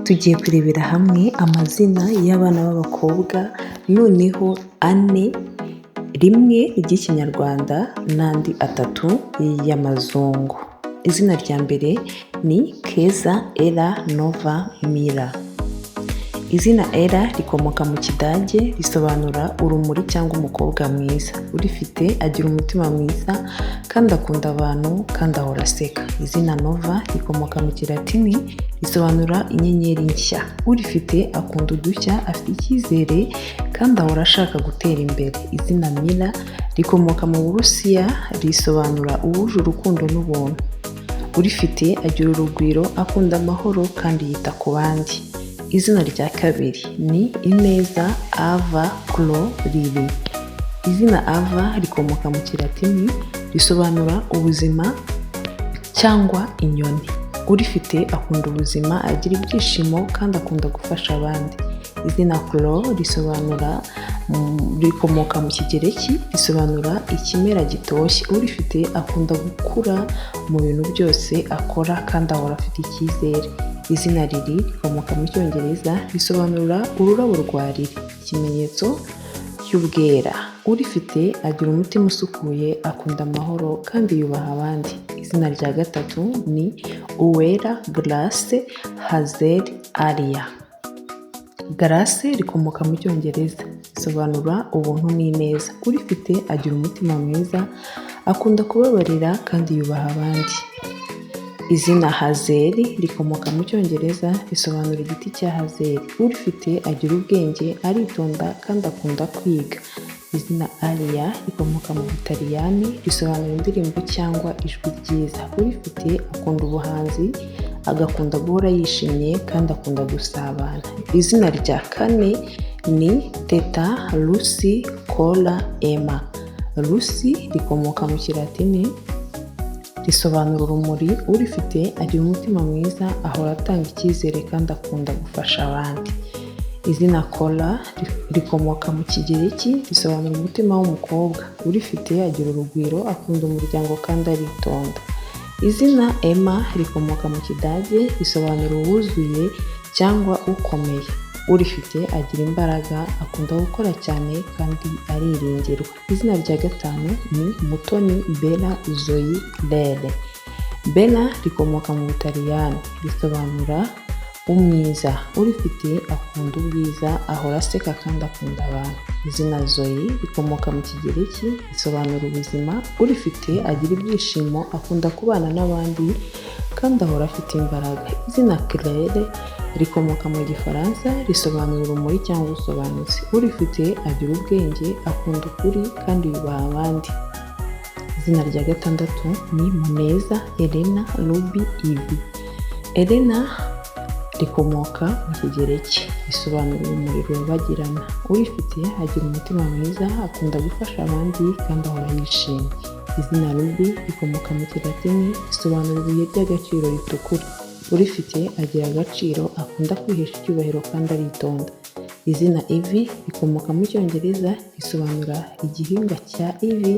Tugiye kurebera hamwe amazina y'abana b'abakobwa, noneho ane, rimwe ry'Ikinyarwanda n'andi atatu y'amazungu. Izina rya mbere ni Keza Ella Nova Mira. Izina Ella rikomoka mu Kidage, risobanura urumuri cyangwa umukobwa mwiza. Urifite agira umutima mwiza kandi akunda abantu kandi ahora aseka. Izina Nova rikomoka mu Kilatini, risobanura inyenyeri nshya. Urifite akunda udushya, afite icyizere kandi ahora ashaka gutera imbere. Izina Mira rikomoka mu Burusiya, risobanura uwuje urukundo n'ubuntu. Urifite agira urugwiro, akunda amahoro kandi yita ku bandi. Izina rya kabiri ni Ineza Ava Chloe Lily. Izina Ava rikomoka mu Kilatini, risobanura ubuzima cyangwa inyoni. Urifite akunda ubuzima, agira ibyishimo kandi akunda gufasha abandi. Izina Chloe risobanura, rikomoka mu Kigereki, risobanura ikimera gitoshye. Urifite akunda gukura mu bintu byose akora kandi ahora afite icyizere. Izina Lily rikomoka mu Cyongereza, risobanura ururabo rwa lili, ikimenyetso cy'ubwera. Urifite agira umutima usukuye, akunda amahoro kandi yubaha abandi. Izina rya gatatu ni Uwera Grace Hazel Alia. Grace rikomoka mu Cyongereza, risobanura ubuntu n'ineza. Urifite agira umutima mwiza, akunda kubabarira kandi yubaha abandi. Izina Hazel rikomoka mu Cyongereza, risobanura igiti cya hazel. Urifite agira ubwenge, aritonda kandi akunda kwiga. Izina Alia rikomoka mu Butaliyani, risobanura indirimbo cyangwa ijwi ryiza. Urifite akunda ubuhanzi, agakunda guhora yishimye kandi akunda gusabana. Izina rya kane ni Teta Lucy Cora Emma. Lucy rikomoka mu Kilatini, risobanura urumuri. Urifite agira umutima mwiza, ahora atanga icyizere kandi akunda gufasha abandi. Izina Cora rikomoka mu Kigereki, risobanura umutima w'umukobwa. Urifite agira urugwiro, akunda umuryango kandi aritonda. Izina Emma rikomoka mu Kidage, risobanura uwuzuye cyangwa ukomeye. Urifite agira imbaraga, akunda gukora cyane kandi ariringirwa. Izina rya gatanu ni Mutoni Bella Zoe Claire. Bella rikomoka mu Butaliyani, risobanura umwiza. Urifite akunda ubwiza, ahora aseka kandi akunda abantu. Izina Zoe rikomoka mu Kigereki, risobanura ubuzima. Urifite agira ibyishimo, akunda kubana n'abandi kandi ahora afite imbaraga. Izina Claire rikomoka mu Gifaransa, risobanura urumuri cyangwa usobanutse. Urifite agira ubwenge, akunda ukuri kandi yubaha abandi. Izina rya gatandatu ni Muneza Elena Ruby Ivy. Elena rikomoka mu Kigereki, risobanura urumuri rurabagirana. Urifite agira umutima mwiza, akunda gufasha abandi kandi ahora yishimye. Izina Ruby rikomoka mu Kilatini, risobanura ibuye ry'agaciro ritukura. Urifite agira agaciro, akunda kwihesha icyubahiro kandi aritonda. Izina Ivy rikomoka mu Cyongereza, risobanura igihingwa cya ivy,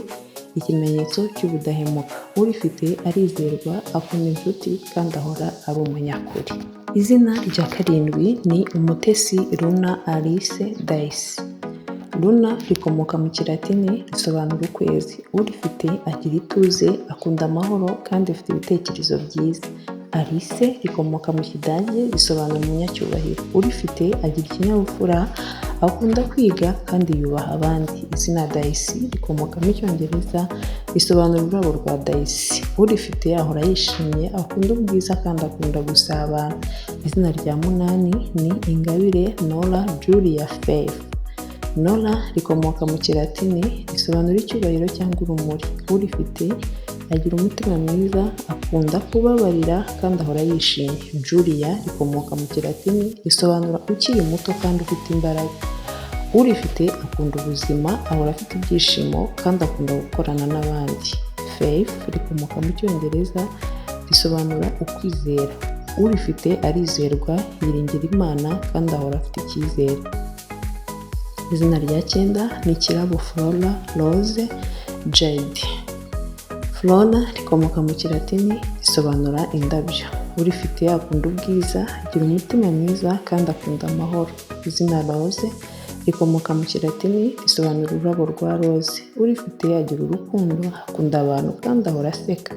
ikimenyetso cy'ubudahemuka. Urifite arizerwa, akunda inshuti kandi ahora ari umunyakuri. Izina rya karindwi ni Umutesi Luna Alice Daisy. Luna rikomoka mu Kilatini, risobanura ukwezi. Urifite agira ituze, akunda amahoro kandi afite ibitekerezo byiza. Alice rikomoka mu Kidage, risobanura umunyacyubahiro. Urifite agira ikinyabupfura, akunda kwiga kandi yubaha abandi. Izina Daisy rikomoka mu Cyongereza, risobanura ururabo rwa daisy. Urifite ahora yishimye, akunda ubwiza kandi akunda gusabana. Izina rya munani ni Ingabire Nora Julia Faith. Nora rikomoka mu Kilatini, risobanura icyubahiro cyangwa urumuri. Urifite agira umutima mwiza, akunda kubabarira kandi ahora yishimye. Julia rikomoka mu Kilatini, risobanura ukiri muto kandi ufite imbaraga. Urifite akunda ubuzima, ahora afite ibyishimo kandi akunda gukorana n'abandi. Faith rikomoka mu Cyongereza, risobanura ukwizera. Urifite arizerwa, yiringira Imana kandi ahora afite icyizere. Izina rya cyenda ni Kirabo Flora Rose Jade. Flora rikomoka mu Kilatini, risobanura indabyo. Urifite akunda ubwiza, agira umutima mwiza kandi akunda amahoro. Izina Rose rikomoka mu Kilatini, risobanura ururabo rwa rose. Urifite agira urukundo, akunda abantu kandi ahora aseka.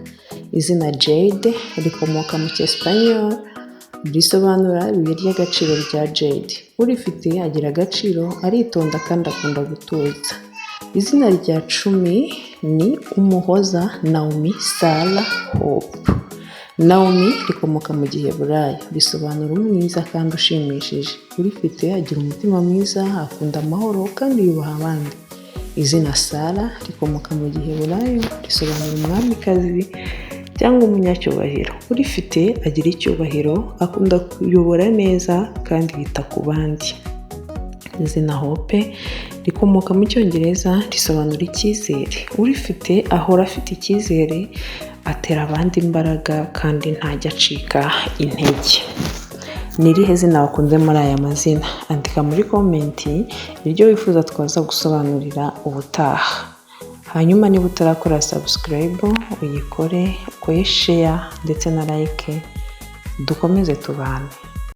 Izina Jade rikomoka mu Cyesipanyol, risobanura ibuye ry'agaciro rya jade. Urifite agira agaciro, aritonda kandi akunda gutuza. Izina rya 10 ni Umuhoza Naomi Sarah Hope. Naomi rikomoka mu Giheburayo, risobanura umwiza kandi ushimishije. Urifite agira umutima mwiza, akunda amahoro kandi yubaha abandi. Izina Sarah rikomoka mu Giheburayo, risobanura umwamikazi cyangwa umunyacyubahiro. Urifite agira icyubahiro, akunda kuyobora neza kandi yita ku bandi. Izina Hope rikomoka mu Cyongereza, risobanura icyizere. Urifite ahora afite icyizere, atera abandi imbaraga kandi ntajya acika intege. Ni irihe zina wakunze muri aya mazina? Andika muri comment iryo wifuza twaza gusobanurira ubutaha. Hanyuma niba utarakora subscribe, uyikore, ukore share ndetse na like, dukomeze tubane.